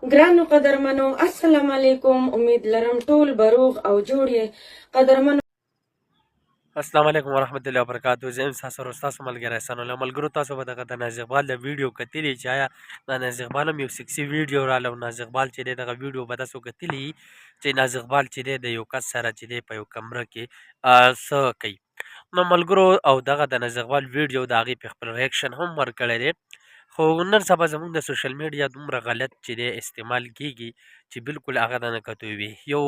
ګرانو قدرمنو السلام علیکم، امید لرم ټول به روغ او جوړ یې قدرمنو. السلام علیکم ورحمت الله وبرکاتو. زه یم ستاسو ورور، ستاسو ملګری احسان الله. ملګرو، تاسو به دغه د ناز اقبال د ویډیو کتلی چې آیا د ناز اقبال هم یو سکسي ویډیو رااله او ناز اقبال چې دی، دغه ویډیو به تاسو کتلی چې ناز اقبال چې دی د یو کس سره چې دی په یو کمره کې څه کوي. نو ملګرو، او دغه د ناز اقبال ویډیو د هغې په خپل ریاکشن هم ورکړی دی. خو نن سبا زمونږ د سوشل میډیا دومره غلط چې دی استعمال کیږي چې بالکل هغه د نه کتو وي. یو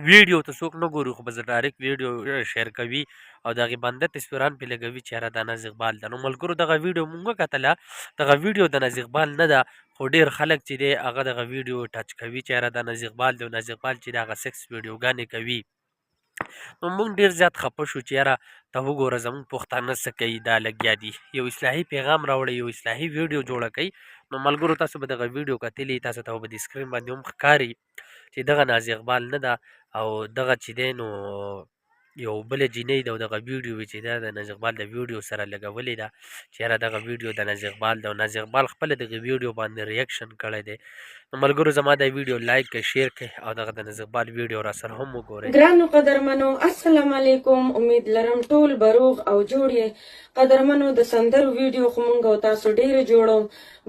ویډیو ته څوک نه ګوري، خو بس ډایرکټ ویډیو شیر کوي او دغه بنده تصویران پې لګوي چې یاره دا ناز اقبال ده. نو ملګرو، دغه ویډیو مونږ وکتله، دغه ویډیو د ناز اقبال نه ده، خو ډیر خلک چې دی هغه دغه ویډیو ټچ کوي چې یاره دا ناز اقبال دی او ناز اقبال چې دی هغه سکس ویډیوګانې کوي. نو مونږ ډیر زیات خپه شو چې یاره ته وګوره زمونږ پښتانه څه کوي، دا لګیا دي یو اصلاحي پیغام راوړي، یو اصلاحي ویډیو جوړه کوي. نو ملګرو، تاسو به دغه ویډیو کتلی، تاسو ته به د سکرین باندې هم ښکاري چې دغه ناز اقبال نه ده او دغه چې دی نو یو بل جینۍ ده او دغه ویډیو چې ده د ناز اقبال د ویډیو سره لګولې ده چې یاره دغه ویډیو د ناز اقبال ده او ناز اقبال خپله دغه ویډیو باندې ریاکشن کړی دی. نو ملګرو، زما دا ویډیو لایک کړئ، شیر کړئ او دغه د ناز اقبال ویډیو را سره هم وګورئ. ګرانو قدرمنو السلام علیکم، امید لرم ټول به روغ او جوړ یې. قدرمنو، د سندرو ویډیو خو مونږ او تاسو ډېرې جوړو.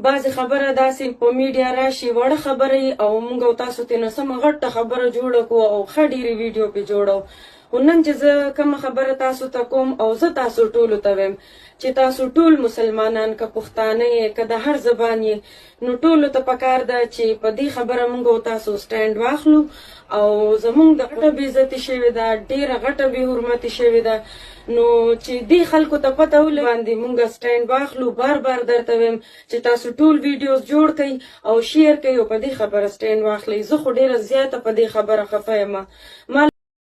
بعضې خبره داسې په میډیا راشي، وړه خبره یي او مونږ او تاسو ترې سمه غټه خبره جوړه کړو او ښه ډېرې ویډیو پرې جوړو. خو نن چې زه کومه خبره تاسو ته کوم او زه تاسو ټولو ته وایم چې تاسو ټول مسلمانان، که پښتانه یې که د هر زبان یې، نو ټولو ته پکار ده چې په دې خبره مونږ او تاسو سټینډ واخلو. او زمونږ د غټه بې عزتي شوې ده، ډېره غټه بې حرمتي شوې ده، نو چې دې خلکو ته پته ولګي باندې مونږ سټینډ واخلو. بار بار درته وایم چې تاسو ټول ویډیوز جوړ کړئ او شیر کړئ او په دې خبره سټینډ واخلئ. زه خو ډېره زیاته په دې خبره خفه یم. ما